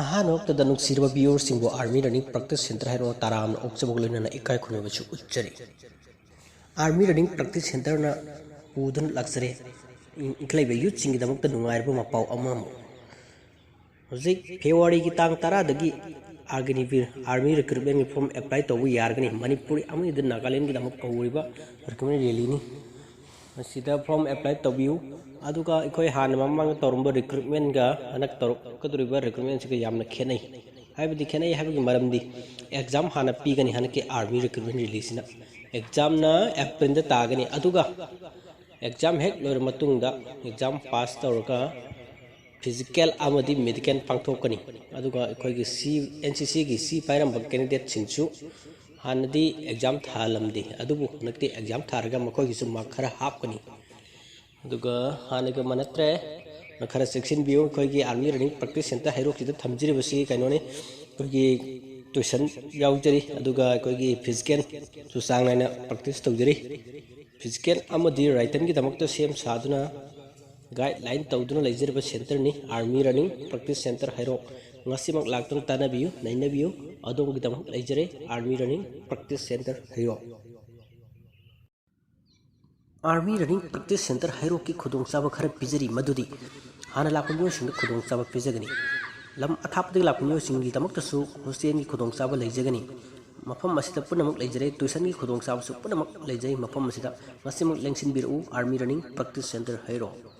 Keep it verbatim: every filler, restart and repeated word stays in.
ꯑꯍꯥꯟꯕ ꯃꯛꯇꯗ ꯅꯨꯡꯁꯤꯔꯕ viewerꯁꯤꯡꯕꯨ Army Running Practice Centre ꯍꯩꯔꯣꯛ ꯇꯔꯥꯝꯅ ꯑꯣꯛꯆꯕꯒ ꯂꯣꯏꯅꯅ ꯏꯀꯥꯏ ꯈꯨꯝꯅꯕꯁꯨ ꯎꯠꯆꯔꯤ꯫ Army Running Practice Centreꯅ ꯄꯨꯗꯨꯅ ꯂꯥꯛꯆꯔꯦ꯫ ꯏꯟꯈꯠꯂꯛꯏꯕ youthꯁꯤꯡꯒꯤꯗꯃꯛꯇ ꯅꯨꯡꯉꯥꯏꯔꯕ ꯃꯄꯥꯎ ꯑꯃ ꯑꯃꯨꯛ꯫ ꯍꯧꯖꯤꯛ Februaryꯒꯤ ꯇꯥꯡ ꯇꯔꯥꯗꯒꯤ Agniveer Army Recruitmentꯒꯤ form apply ꯇꯧꯕ ꯌꯥꯔꯒꯅꯤ꯫ ꯃꯅꯤꯄꯨꯔ ꯑꯃꯗꯤ ꯅꯥꯒꯥꯂꯦꯟꯒꯤꯗꯃꯛ ꯀꯧꯔꯤꯕ recruitment rallyꯅꯤ꯫ ꯃꯁꯤꯗ form apply ꯇꯧꯕꯤꯌꯨ꯫ ꯑꯗꯨꯒ ꯑꯩꯈꯣꯏ ꯍꯥꯟꯅ ꯃꯃꯥꯡꯗ ꯇꯧꯔꯝꯕ recruitmentꯒ ꯍꯟꯗꯛ ꯇꯧꯔꯛꯀꯗꯧꯔꯤꯕ recruitmentꯁꯤꯒ ꯌꯥꯝꯅ ꯈꯦꯠꯅꯩ꯫ ꯍꯥꯏꯕꯗꯤ ꯈꯦꯠꯅꯩ ꯍꯥꯏꯕꯒꯤ ꯃꯔꯝꯗꯤ exam ꯍꯥꯟꯅ ꯄꯤꯒꯅꯤ ꯍꯟꯗꯛꯀꯤ Army Recruitment Rallyꯁꯤꯅ꯫ Examꯅ Aprilꯗ ꯇꯥꯒꯅꯤ, ꯑꯗꯨꯒ exam ꯍꯦꯛ ꯂꯣꯏꯔ ꯃꯇꯨꯡꯗ exam pass ꯇꯧꯔꯒ physical ꯑꯃꯗꯤ medical ꯄꯥꯡꯊꯣꯛꯀꯅꯤ꯫ ꯑꯗꯨꯒ ꯑꯩꯈꯣꯏꯒꯤ ꯁꯤ, NCCꯒꯤ ꯁꯤ ꯄꯥꯏꯔꯝꯕ candidateꯁꯤꯡꯁꯨ ꯍꯥꯟꯅꯗꯤ exam ꯊꯥꯍꯜꯂꯝꯗꯦ, ꯑꯗꯨꯕꯨ ꯍꯟꯗꯛꯇꯤ exam ꯊꯥꯔꯒ ꯃꯈꯣꯏꯒꯤꯁꯨ mark ꯈꯔ ꯍꯥꯞꯀꯅꯤ꯫ ꯑꯗꯨꯒ ꯍꯥꯟꯅꯒ ꯃꯥꯟꯅꯗ꯭ꯔꯦ, ꯈꯔ ꯆꯦꯛꯁꯤꯟꯕꯤꯌꯨ꯫ ꯑꯩꯈꯣꯏꯒꯤ Army Running Practice Centre ꯍꯩꯔꯣꯛꯁꯤꯗ ꯊꯝꯖꯔꯤꯕꯁꯤ ꯀꯩꯅꯣꯅꯤ, ꯑꯩꯈꯣꯏꯒꯤ tuition ꯌꯥꯎꯖꯔꯤ, ꯑꯗꯨꯒ ꯑꯩꯈꯣꯏꯒꯤ physicalꯁꯨ ꯆꯥꯡ ꯅꯥꯏꯅ practice ꯇꯧꯖꯔꯤ꯫ Physical ꯑꯃꯗꯤ writtenꯒꯤꯗꯃꯛꯇ ꯁꯦꯝ ꯁꯥꯗꯨꯅ guideline ꯇꯧꯗꯨꯅ ꯂꯩꯖꯔꯤꯕ centreꯅꯤ Army Running Practice Centre ꯍꯩꯔꯣꯛ꯫ ꯉꯁꯤꯃꯛ ꯂꯥꯛꯇꯨꯅ ꯇꯥꯟꯅꯕꯤꯌꯨ, ꯅꯩꯅꯕꯤꯌꯨ꯫ ꯑꯗꯣꯝꯒꯤꯗꯃꯛ ꯂꯩꯖꯔꯦ Army Running Practice Centre ꯍꯩꯔꯣꯛ꯫ Army Running Practice Centre ꯍꯩꯔꯣꯛꯀꯤ ꯈꯨꯗꯣꯡꯆꯥꯕ ꯈꯔ ꯄꯤꯖꯔꯤ, ꯃꯗꯨꯗꯤ ꯍꯥꯟꯅ ꯂꯥꯛꯄ ꯃꯤꯑꯣꯏꯁꯤꯡꯗ ꯈꯨꯗꯣꯡꯆꯥꯕ ꯄꯤꯖꯒꯅꯤ꯫ ꯂꯝ ꯑꯊꯥꯞꯄꯗꯒꯤ ꯂꯥꯛꯄ ꯃꯤꯑꯣꯏꯁꯤꯡꯒꯤꯗꯃꯛꯇꯁꯨ hostelꯒꯤ ꯈꯨꯗꯣꯡꯆꯥꯕ ꯂꯩꯖꯒꯅꯤ꯫ ꯃꯐꯝ ꯑꯁꯤꯗ ꯄꯨꯝꯅꯃꯛ ꯂꯩꯖꯔꯦ, tuitionꯒꯤ ꯈꯨꯗꯣꯡꯆꯥꯕꯁꯨ ꯄꯨꯝꯅꯃꯛ ꯂꯩꯖꯩ ꯃꯐꯝ ꯑꯁꯤꯗ꯫ ꯉꯁꯤꯃꯛ ꯂꯦꯡꯁꯤꯟꯕꯤꯔꯛꯎ Army Running Practice Centre ꯍꯩꯔꯣꯛ꯫